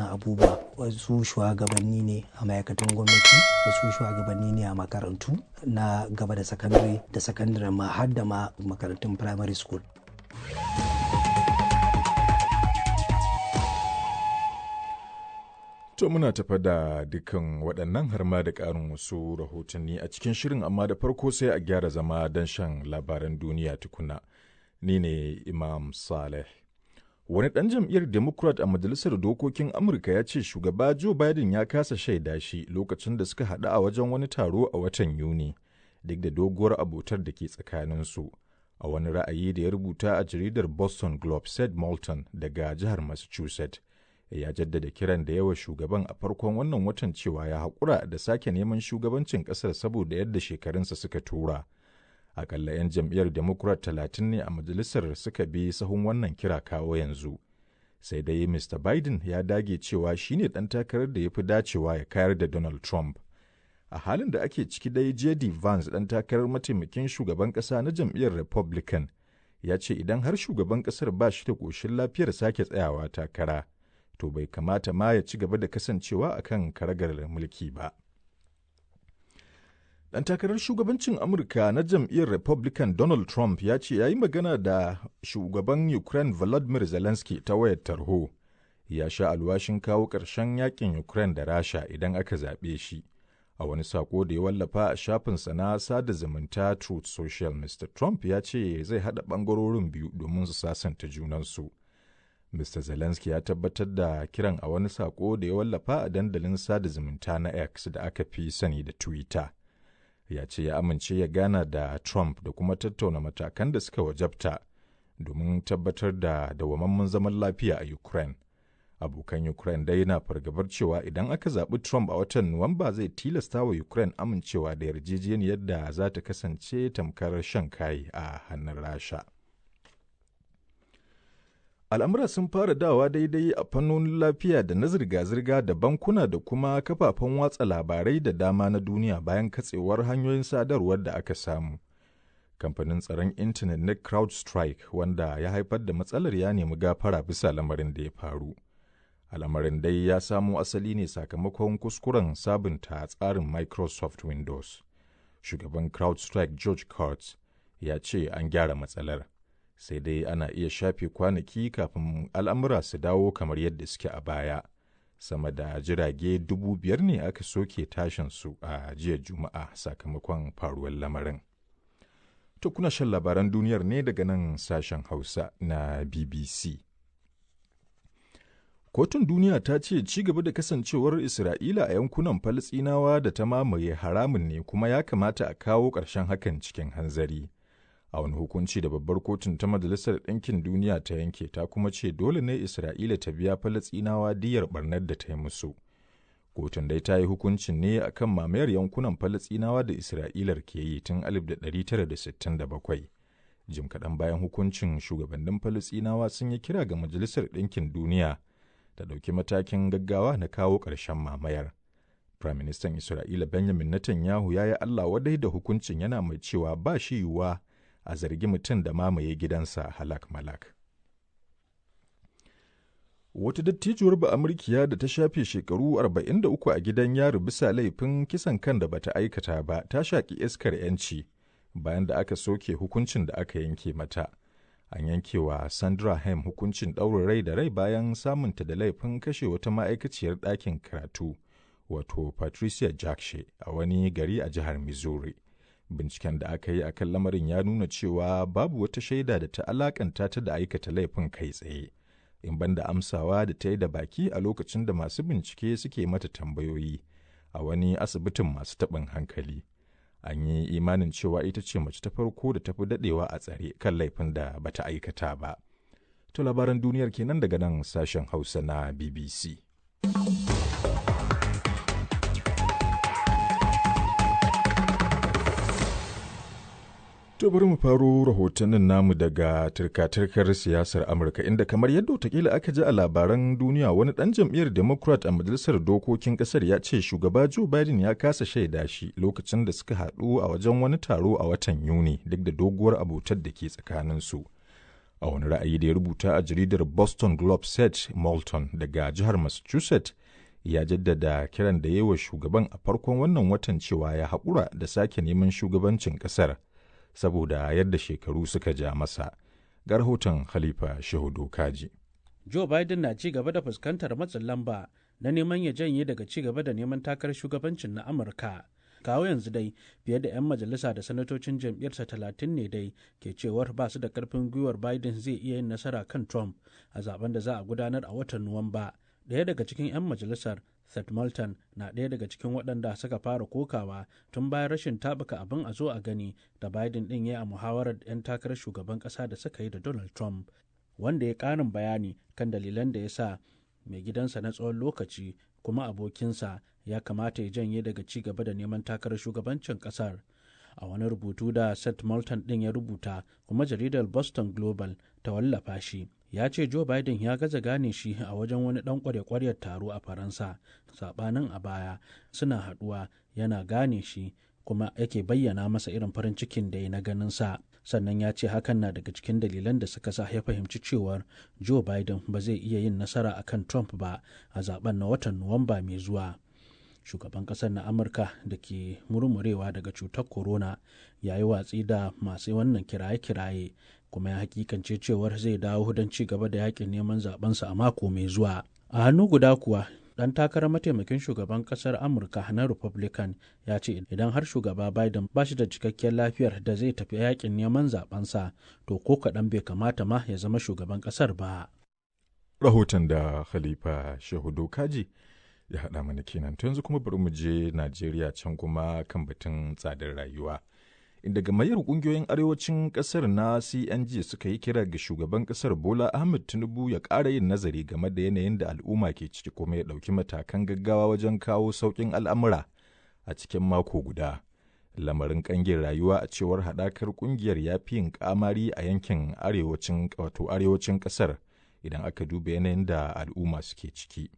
Abubuwa wasu shugabanni ne a ma'aikatan gwamnati, wasu shugabanni ne a makarantu na gaba da sakandare da sakandare ma har da ma makarantun primary school. To muna tafa da dukkan waɗannan har ma da ƙarin wasu rahotanni a cikin shirin, amma da farko sai a gyara zama don shan labaran duniya tukuna. Ni ne Imam Saleh. Wani ɗan jam'iyyar Democrat a Majalisar Dokokin Amurka ya ce shugaba Joe Biden ya kasa shaida shi lokacin da suka haɗu a wajen wani taro a watan Yuni, duk da doguwar abotar da ke tsakaninsu. A wani ra'ayi da ya rubuta a jaridar Boston Globe, Sid Moulton daga jihar Massachusetts ya jaddada kiran da yawa shugaban a farkon wannan watan cewa ya haƙura da sake neman shugabancin ƙasar saboda yadda shekarunsa suka tura. Akalla 'yan jam'iyyar Democrat 30 ne a majalisar suka bi sahun wannan kira kawo yanzu. Sai dai Mr. Biden ya dage cewa shine ɗan takarar da ya fi dacewa ya kayar da Donald Trump. A halin da ake ciki dai, J.D. Vance, ɗan takarar mataimakin shugaban ƙasa na jam'iyyar Republican, ya ce idan har shugaban ƙasar ba shi da ƙoshin lafiyar sake tsayawa takara, to bai kamata ma ya ci gaba da kasancewa akan karagar mulki ba. Ɗan takarar shugabancin Amurka na jam'iyyar Republican Donald Trump ya ce ya yi magana da shugaban Ukraine Volodymyr Zelensky ta wayar tarho. Ya sha alwashin kawo ƙarshen yakin Ukraine da Rasha idan aka zaɓe shi. A wani sako da ya wallafa a shafinsa na sada zumunta Truth Social, Mr. Trump ya ce zai haɗa ɓangarorin biyu domin su sasanta junansu. Mr. Zelensky ya tabbatar da kiran a wani sako da ya wallafa a dandalin sada zumunta na X da aka fi sani da Twitter. Ya ce ya amince ya gana da Trump da kuma tattauna matakan da suka wajabta domin tabbatar da dawwammamen zaman lafiya a Ukraine. Abokan Ukraine dai na fargabar cewa idan aka zaɓi Trump a watan Nuwamba, zai tilasta wa Ukraine amincewa da yarjejeniyar da za ta kasance tamkar shan kai a hannun Rasha. Al'amura sun fara dawa daidai a fannonin lafiya da na zirga-zirga da bankuna da kuma kafafen watsa labarai da dama na duniya bayan katsewar hanyoyin sadarwar da aka samu. Kamfanin tsaron intanet na CrowdStrike wanda ya haifar da matsalar ya nemi gafara bisa lamarin da ya faru. Al'amarin dai ya samo asali ne sakamakon kuskuren sabunta tsarin Microsoft Windows. Shugaban CrowdStrike George Kurtz ya ce an gyara matsalar. Sai dai ana iya shafe kwanaki kafin al'amura su dawo kamar yadda suke a baya. Sama da jirage 5,000 ne aka soke tashinsu a jiya Juma'a sakamakon faruwar lamarin. To kuna shan labaran duniyar ne daga nan sashen Hausa na BBC. Kotun Duniya ta ce ci gaba da kasancewar Isra'ila a yankunan Falasɗinawa da ta mamaye haramun ne, kuma ya kamata a kawo ƙarshen hakan cikin hanzari. A wani hukunci da babbar kotun ta Majalisar Ɗinkin Duniya ta yanke, ta kuma ce dole ne Isra'ila ta biya Falasɗinawa diyyar barnar da ta yi musu. Kotun dai ta yi hukuncin ne akan mamayar yankunan Falasɗinawa da Isra'ilar ke yi tun 1967. Jim kaɗan bayan hukuncin, shugabannin Falasɗinawa sun yi kira ga Majalisar Ɗinkin Duniya ta ɗauki matakin gaggawa na kawo ƙarshen mamayar. Firaministan Isra'ila Benjamin Netanyahu ya yi Allah wadai da hukuncin, yana mai cewa ba shi yiwuwa a zargi mutum da mamaye gidansa halak malak. Wata dattijuwar Ba'amurkiya da ta shafe shekaru 43 a gidan yari bisa laifin kisan kan da bata aikata ba ta shaƙi iskar 'yanci bayan da aka soke hukuncin da aka yanke mata. An yanke wa Sandra Hem hukuncin ɗaurin rai da rai bayan samunta da laifin kashe wata ma'aikaciyar ɗakin karatu, wato Patricia Jackshe, a wani gari a jihar Missouri. Binciken da aka yi a kan lamarin ya nuna cewa babu wata shaida da ta alakanta ta da aikata laifin kai tsaye, in banda amsawa da ta yi da baki a lokacin da masu bincike suke mata tambayoyi a wani asibitin masu taɓin hankali. An yi imanin cewa ita ce mace ta farko da tafi daɗewa a tsare kan laifin da bata aikata ba. To labaran duniyar kenan daga nan sashen Hausa na BBC. To bari mu faro rahotannin namu daga turka-turkar siyasar Amurka, inda kamar yadda watakila aka ji a labaran duniya, wani ɗan jam'iyyar Democrat a majalisar dokokin ƙasar ya ce shugaba Joe Biden ya kasa shaida shi lokacin da suka haɗu a wajen wani taro a watan Yuni, duk da doguwar abotar da ke tsakaninsu. A wani ra'ayi da ya rubuta a jaridar Boston Globe, Seth Moulton daga jihar Massachusetts ya jaddada kiran da yawa shugaban a farkon wannan watan cewa ya haƙura da sake neman shugabancin ƙasar saboda yadda shekaru suka ja masa. Ga rahoton Khalifa Shehu Dokaji. Joe Biden na ci gaba da fuskantar matsin lamba na neman ya janye daga ci gaba da neman takarar shugabancin na Amurka. Kawo yanzu dai fiye da 'yan majalisa da sanatocin jam'iyyarsa 30 ne dai ke cewar ba su da karfin gwiwar Biden zai iya yin nasara kan Trump a zaben da za a gudanar a watan Nuwamba. Ɗaya daga cikin 'yan majalisar, Seth Moulton, na ɗaya daga cikin waɗanda suka fara kokawa tun bayan rashin taɓuka abin a zo a gani da Biden ɗin ya a muhawarar 'yan takarar shugaban ƙasa da suka yi da Donald Trump, wanda ya ƙarin bayani kan dalilan da ya sa mai gidansa na tsawon lokaci kuma abokinsa ya kamata ya janye daga ci gaba da neman takarar shugabancin kasar. A wani rubutu da Seth Moulton ɗin ya rubuta kuma jaridar Boston Global ta wallafa shi, ya ce Joe Biden ya gaza gane shi a wajen wani ɗan kware-kwaryar taro a Faransa, saɓanin a baya suna haɗuwa yana gane shi kuma yake bayyana masa irin farin cikin da ya na ganin sa. Sannan ya ce hakan na daga cikin dalilan da suka sa ya fahimci cewar Joe Biden ba zai iya yin nasara akan Trump ba a zaben na watan Nuwamba mai zuwa. Shugaban kasar na Amurka da ke murmurewa daga cutar corona ya yi watsi da masu wannan kiraye-kiraye kuma ya hakikance cewar zai dawo don ci gaba da yakin neman zabensa a mako mai zuwa. A hannu guda kuwa, dan takarar mataimakin shugaban kasar Amurka na Republican ya ce idan har shugaba Biden ba shi da cikakkiyar lafiyar da zai tafi yakin neman zabensa, to ko kaɗan bai kamata ma ya zama shugaban kasar ba. Rahoton da Khalifa Shehu Dokaji ya haɗa mana kenan. To yanzu kuma bari mu je Najeriya, can kuma kan batun tsadar rayuwa, inda gamayyar ƙungiyoyin arewacin ƙasar na CNG suka yi kira ga shugaban ƙasar Bola Ahmed Tinubu ya ƙara yin nazari game da yanayin da al'umma ke ciki kuma ya ɗauki matakan gaggawa wajen kawo sauƙin al'amura a cikin mako guda. Lamarin ƙangin rayuwa, a cewar haɗakar ƙungiyar, ya fi yin ƙamari a yankin arewacin, wato arewacin ƙasar, idan aka duba yanayin da al'umma suke ciki.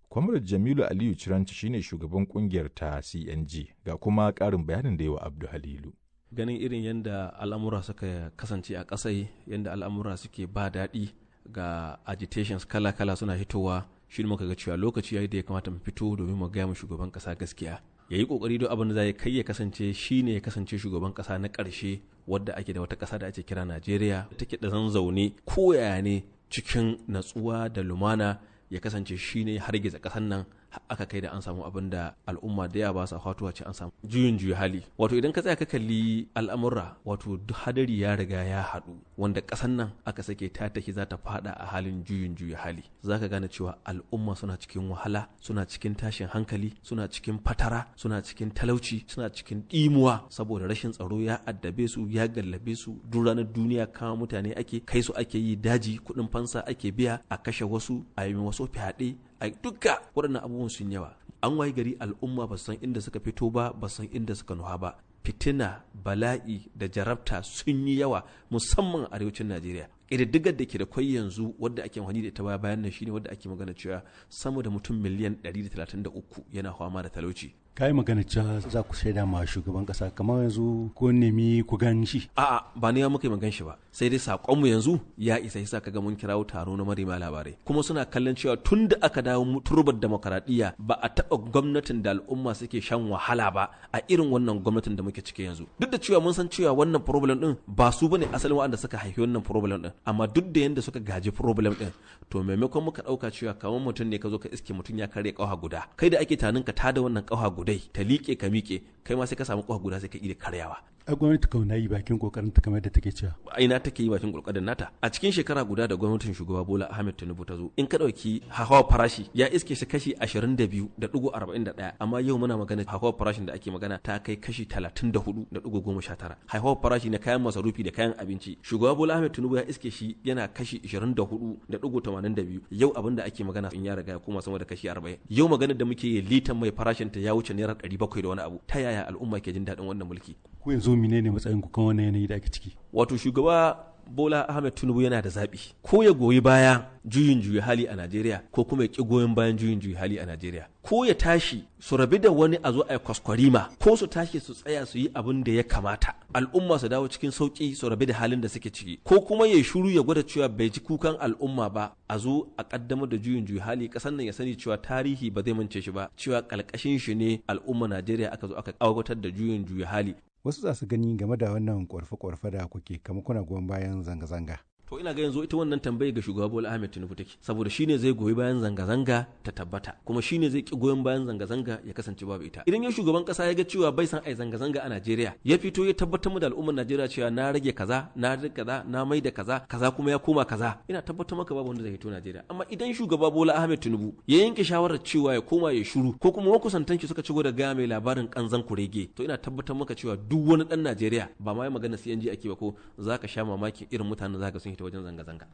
Kwamar Jamilu Aliyu Ciranci shine shugaban kungiyar ta CNG, ga kuma ƙarin bayanin da yawa Abdu Halilu. Ganin irin yadda al'amura suka kasance a ƙasai, yadda al'amura suke ba daɗi, ga agitations kala-kala suna hitowa, shi muka ga cewa lokaci yayi da ya kamata mu fito domin mu gaya mu shugaban ƙasa gaskiya. Ya yi ƙoƙari duk abin da zai kai ya kasance shi ne ya kasance shugaban ƙasa na ƙarshe wadda ake da wata ƙasa da ake kira Najeriya take da zaune ko yaya ne cikin natsuwa da lumana, ya kasance shi ne hargitsa ƙasar nan aka kai da an samu abin da al'umma da yawa ba sa fatuwa ce an samu juyin juya hali. Wato idan ka tsaya ka kalli al'amura, wato duk hadari ya riga ya haɗu wanda ƙasar nan aka sake ta tafi za ta fada a halin juyin juya hali. Za ka gane cewa al'umma suna cikin wahala, suna cikin tashin hankali, suna cikin fatara, suna cikin talauci, suna cikin ɗimuwa saboda rashin tsaro ya addabe su, ya gallabe su. Duk ranar duniya kama mutane ake kai su ake yi daji, kuɗin fansa ake biya a kashe wasu, a yi wasu fyaɗe, a duka waɗannan abubuwan sun yawa. An wayi gari al'umma ba san inda suka fito ba, ba san inda suka nuha ba. Fitina, bala'i da jarabta sun yi yawa, musamman a arewacin Najeriya. Ƙididdigar da ke da kwai yanzu wadda ake amfani da ita baya bayan nan shine wadda ake magana cewa sama da mutum miliyan 133 yana fama da talauci. Ka yi magana cewa za ku shaida ma shugaban kasa, kamar yanzu ko nemi ku gan shi? A'a, ba ne muka yi magan shi ba, sai dai sakonmu yanzu ya isa, yasa kaga mun kirawo taro na marima labarai. Kuma suna kallon cewa tun da aka dawo turbar demokaradiyya ba a taɓa gwamnatin da al'umma suke shan wahala ba a irin wannan gwamnatin da muke ciki yanzu. Duk da cewa mun san cewa wannan problem din ba su bane asalin waɗanda suka haifi wannan problem din, amma duk da yanda suka gaji problem din, to maimakon muka ɗauka cewa kamar mutum ne ka zo ka iske mutum ya karya ƙafa guda, kai da ake tunanin ka tada wannan ƙafa gudai ta liƙe ka miƙe, kai ma sai ka samu ƙafa guda sai ka iya karyawa. A gwamnati kawai na yi bakin kokarin ta kamar da take cewa. Ina take yi bakin kokarin nata? A cikin shekara guda da gwamnatin shugaba Bola Ahmed Tinubu ta zo, in ka dauki hawa farashi ya iske shi kashi 22.41, amma yau muna magana hawa farashin da ake magana ta kai kashi 34.19. Hawa farashi na kayan masarufi da kayan abinci, shugaba Bola Ahmed Tinubu ya iske shi yana kashi 24.82, yau abin da ake magana in ya riga ya koma sama da kashi 40. Yau maganar da muke yi, litan mai farashin ta ya wuce naira 700 da wani abu. Ta yaya al'umma ke jin daɗin wannan mulki? Ku yanzu menene matsayin ku kan wannan yanayi da ake ciki? Wato shugaba Bola Ahmed Tinubu yana da zaɓi, ko ya goyi baya juyin juyi hali a Najeriya ko kuma ya ki goyon bayan juyin juyi hali a Najeriya, ko ya tashi su rabi da wani a zo a yi kwaskwarima, ko su tashi su tsaya su yi abin da ya kamata, al'umma su dawo cikin sauki su rabi da halin da suke ciki, ko kuma ya shiru ya gwada cewa bai ji kukan al'umma ba, a zo a kaddamar da juyin juyi hali kasan nan, ya sani cewa tarihi ba zai mance shi ba, cewa kalkashin shi ne al'umma Najeriya aka zo aka aiwatar da juyin juyi hali. Wasu za su gani game da wannan ƙorafe-ƙorafe da kuke kamar kuna goyon bayan zanga-zanga. To ina ga yanzu ita wannan tambaye ga shugaba Bola Ahmed Tinubu take, saboda shine zai goyi bayan zanga-zanga ta tabbata, kuma shine zai ki goyon bayan zanga-zanga ya kasance babu ita. Idan ya shugaban kasa ya ga cewa bai san ai zanga-zanga a Najeriya, ya fito ya tabbatar mu da al'ummar Najeriya cewa na rage kaza, na rage kaza, na mai da kaza, kaza kuma ya koma kaza, ina tabbatar maka babu wanda zai fito Najeriya. Amma idan shugaba Bola Ahmed Tinubu ya yanke shawarar cewa ya koma ya shiru, ko kuma makusantan shi suka ci da gaya mai labarin kanzan kurege, to ina tabbatar maka cewa duk wani dan Najeriya, ba ma magana CNG ake ba, ko zaka sha mamaki irin mutanen zaka sun ta wajen zanga-zanga.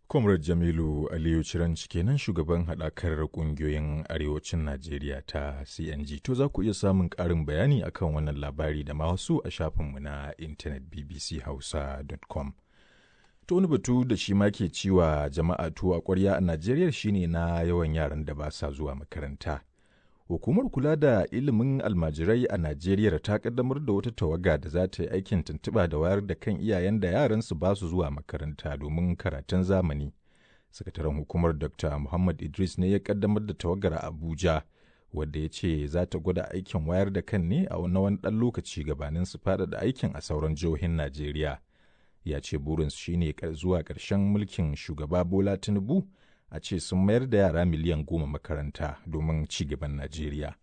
Comrade Jamilu Aliyu Ciranci kenan, shugaban haɗakar ƙungiyoyin Arewacin Najeriya ta CNG. To za ku iya samun ƙarin bayani akan wannan labari da ma wasu a shafinmu na intanet bbchausa.com. To wani batu da shi ma ke ciwa jama'a tuwo a ƙwarya a Najeriya shine na yawan yaran da ba sa zuwa makaranta. Hukumar kula da ilimin almajirai a Najeriya ta kaddamar da wata tawaga da za ta yi aikin tuntuɓa da wayar da kan iyayen da yaransu ba su zuwa makaranta domin karatun zamani. Sakataren hukumar Dr. Muhammad Idris ne ya kaddamar da tawagar a Abuja, wadda ya ce za ta gwada aikin wayar da kan ne a na wani ɗan lokaci gabanin su faɗaɗa aikin a sauran jihohin Najeriya. Ya ce burinsu shine zuwa ƙarshen mulkin shugaba Bola Tinubu a ce sun mayar da yara 10 miliyan makaranta domin ci gaban Najeriya.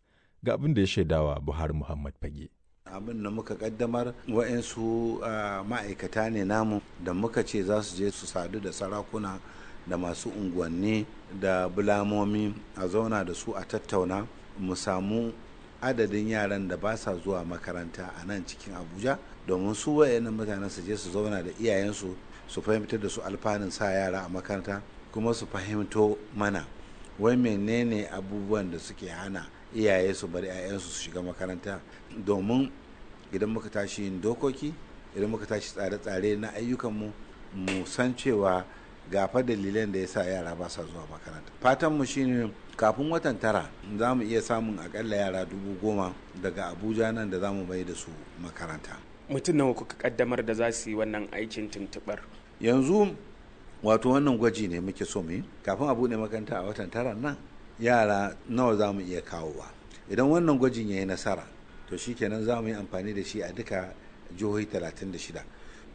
Ga abin da ya shaidawa Buhari Muhammad Fage. Abin da muka kaddamar, wa'insu ma'aikata ne namu da muka ce za su je su sadu da sarakuna da masu unguwanni da bulamomi, a zauna da su a tattauna, mu samu adadin yaran da ba sa zuwa makaranta a nan cikin Abuja, domin su wayannan mutanen su je su zauna da iyayensu, su fahimtar da su alfanun sa yara a makaranta, kuma su fahimto mana wai menene abubuwan da suke hana iyaye su bari 'ya'yansu su shiga makaranta, domin idan muka tashi yin dokoki, idan muka tashi tsare-tsare na ayyukanmu, mu san cewa ga fa dalilan da ya sa yara ba sa zuwa makaranta. Fatanmu shine kafin watan tara za mu iya samun akalla yara 10,000 daga Abuja nan da za mu mai da su makaranta. Mutum nawa kuka kaddamar da za su yi wannan aikin tuntubar? Yanzu wato wannan gwaji ne muke so mu yi kafin a buɗe makaranta a watan tara nan, yara nawa za mu iya kawowa. Idan wannan gwajin ya yi nasara, to shikenan za mu yi amfani da shi a duka jihohi 36.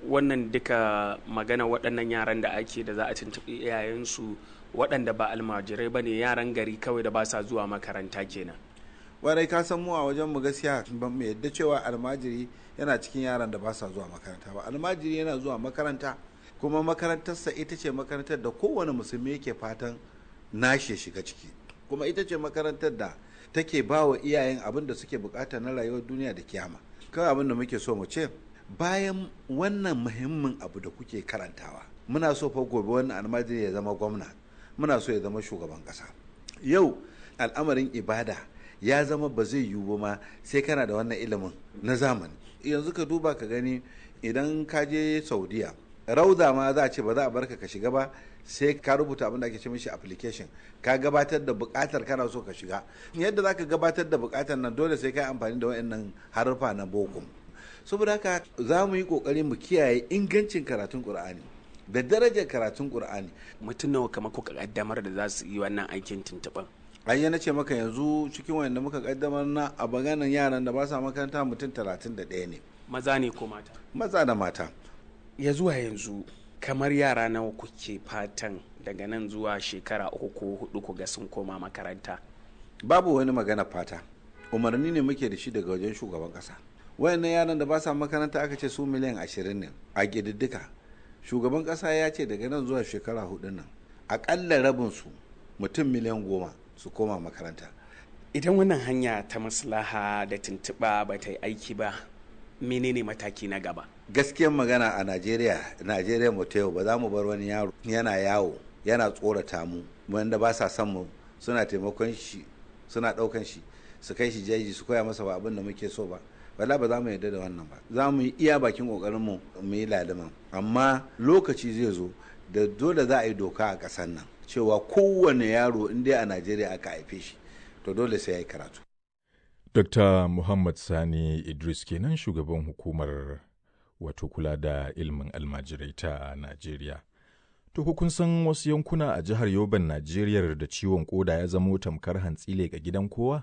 Wannan duka magana waɗannan yaran da ake da za a tuntuɓi iyayensu, waɗanda ba almajirai ba ne, yaran gari kawai da ba sa zuwa makaranta kenan? Warai, ka san mu a wajen mu gaskiya ban mu yadda cewa almajiri yana cikin yaran da ba sa zuwa makaranta ba. Almajiri yana zuwa makaranta, kuma makarantarsa ita ce makarantar da kowane musulmi yake fatan nashi ya shiga ciki, kuma ita ce makarantar da take ba wa iyayen abin da suke bukata na rayuwar duniya da kiyama. Kawai abin da muke so mu ce, bayan wannan muhimmin abu da kuke karantawa, muna so fa gobe wannan almajiri ya zama gwamna, muna so ya zama shugaban kasa. Yau al'amarin ibada ya zama ba zai yiwu ba ma sai kana da wannan ilimin na zamani. Yanzu ka duba ka gani, idan ka je Saudiya, rauda ma za a ce ba za a barka ka shiga ba sai ka rubuta abin da ake ce mishi application, ka gabatar da bukatar kana so ka shiga. Yadda za ka gabatar da bukatar nan, dole sai ka yi amfani da waɗannan haruffa na boko. Saboda haka za mu yi kokari mu kiyaye ingancin karatun Qur'ani da darajar karatun Qur'ani. Mutum nawa kamar kuka kaddamar da za su yi wannan aikin tuntuɓan? Ai na ce maka yanzu cikin wanda muka kaddamar na a baganan yaran da ba sa makaranta mutum 31 ne. Maza ne ko mata? Maza da mata. Ya zuwa yanzu kamar yara nawa kuke fatan daga nan zuwa shekara 3 ko 4 ku ga sun koma makaranta? Babu wani magana fata, umarni ne muke da shi daga wajen shugaban kasa. Wayannan yaran da ba sa makaranta aka ce su 20 miliyan ne a ƙididdika. Shugaban kasa ya ce daga nan zuwa shekara 4 nan akalla rabin su, mutum 10 miliyan su koma makaranta. Idan wannan hanya ta maslaha da tuntuɓa ba ta yi aiki ba, menene mataki na gaba? Gaskiyar magana, a Najeriya, Najeriya mu ta yau, ba za mu bar wani yaro yana yawo yana tsorata mu, wanda ba sa son mu suna taimakon shi, suna ɗaukan shi su kai shi jeji su koya masa ba abin da muke so ba. Wala ba za mu yarda da wannan ba. Za mu yi iya bakin kokarin mu mu yi laliman, amma lokaci zai zo da dole za a yi doka a ƙasar nan cewa kowane yaro in dai a Najeriya aka haife shi to dole sai ya yi karatu. Dr. Muhammad Sani Idris kenan, shugaban hukumar wato kula da ilimin almajirai ta Najeriya. To kun san wasu yankuna a jihar Yoban Najeriya da ciwon koda ya zamo tamkar hantsi ga gidan kowa?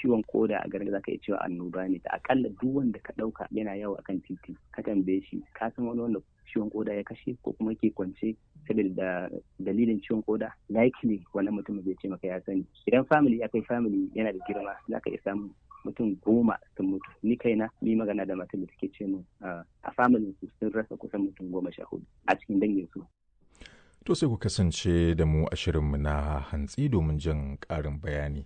Ciwon koda a garin zaka iya cewa annoba ne. Da akalla duk wanda ka dauka yana yawo akan titi ka tambaye shi, ka san wani wanda ciwon koda ya kashe ko kuma ke kwance saboda dalilin ciwon koda, likely wannan mutum zai ce maka ya sani. Idan family ya kai family yana da girma, zaka iya samun mutum 10 sun mutu. Ni kaina ni magana da matar da take ce min a family su sun rasa kusan mutum 14 a cikin dangin su. To sai ku kasance da mu a shirinmu na hantsi domin jin ƙarin bayani.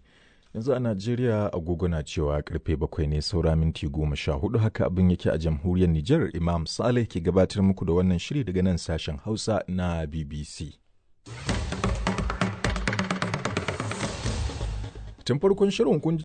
Yanzu a Najeriya agogo na cewa karfe 7 ne saura minti 14, haka abin yake a jamhuriyar Nijar. Imam Saleh ke gabatar muku da wannan shiri daga nan sashen Hausa na BBC. Tun farkon shirin kun